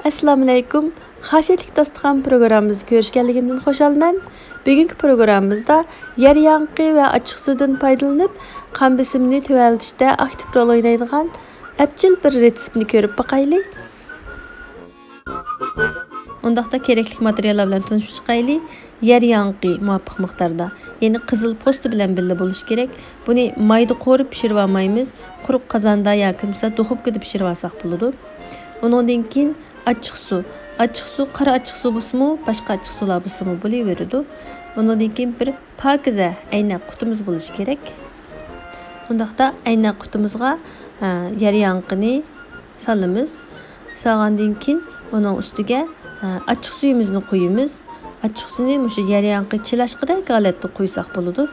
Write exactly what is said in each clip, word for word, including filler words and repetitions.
ئەسسالامۇئەلەيكۇم. خاسىيەتلىك داستىخان پروگراممىمىزدا كۆرۈشكەنلىكىمدىن خۇشالمەن. بۈگۈنكى پروگراممىمىزدا يەر ياڭىقى ۋە ئاچچىقسۇدىن پايدىلىنىپ، قان بېسىمىنى تۆۋەنلىتىشتە ئاكتىپ رول ئوينايدىغان ئەپچىل بىر رېتسېپنى كۆرۈپ باقايلى. ئۇنداقتا كېرەكلىك ماتېرىياللار بىلەن تونۇشۇپ چىقايلى. يەر ياڭىقى مۇۋاپىق مىقداردا، يەنى قىزىل پوستى بىلەن بىللە بولۇشى كېرەك. بۇنى مايدا قورۇپ پىشۇرۇۋالمايمىز، قۇرۇق قازاندا ياكى بولمىسا دۇخوپكىدا پىشۇرۇۋالساق بولىدۇ. ئۇنىڭدىن كېيىن ئاچچىقسۇ. ئاچچىقسۇ، قارا ئاچچىقسۇ بولسىمۇ، باشقا ئاچچىقسۇلار بولسىمۇ بولۇۋېرىدۇ. ئۇنىڭدىن كېيىن بىر پاكىزە ئەينەك قۇتىمىز بولۇشى كېرەك. ئۇنداقتا ئەينەك قۇتىمىزغا، ھە، يەر ياڭىقىنى سالىمىز. سالغاندىن كېيىن ئۇنىڭ ئۈستىگە، ھە، ئاچچىق سۈيىمىزنى قۇيىمىز. ئاچچىق سۈيىنى مۇشۇ يەر ياڭىقى چىلاشقىدەك ھالەتتە قۇيساق بولىدۇ.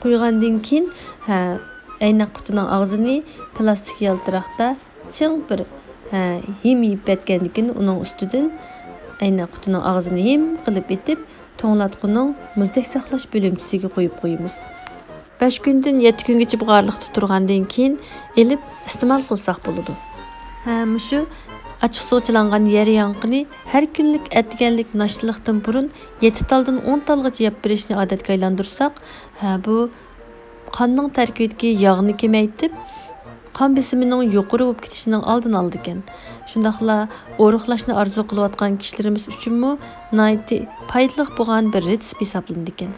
قۇيغاندىن كېيىن، ھە، ئەينەك قۇتىنىڭ ئاغزىنى پىلاستىك يالتىراقتا چىڭ بىر، ھە، ھىم يېپىۋەتكەندىن كېيىن ئۇنىڭ ئۈستىدىن ئەينەك قۇتىنىڭ ئاغزىنى ھىم قىلىپ ئېتىپ، توڭلاتقۇنىڭ مۇزدەك ساقلاش بۆلۈمچىسىگە قويۇپ قويىمىز. بەش كۈندىن يەتتە كۈنگىچە بۇغارلىقتا تۇرغاندىن كېيىن ئېلىپ ئىستېمال قىلساق بولىدۇ. ھە، مۇشۇ ئاچچىقسۇغا چىلانغان يەر ياڭىقىنى ھەر كۈنلۈك ئەتىگەنلىك ناشتىلىقتىن بۇرۇن يەتتە تالدىن ئون تالغىچە يەپ بېرىشنى ئادەتكە ئايلاندۇرساق، ھە، بۇ قاننىڭ تەركىبىدىكى ياغنى كېمەيتىپ، قان بېسىمىنىڭ يۇقىرى بولۇپ كېتىشىنىڭ ئالدىنى ئالىدىكەن. شۇنداقلا ئورۇقلاشنى ئارزۇ قىلىۋاتقان كىشىلىرىمىز ئۈچۈنمۇ ناھايىتى پايدىلىق بولغان بىر رېتسېپ ھېسابلىنىدىكەن.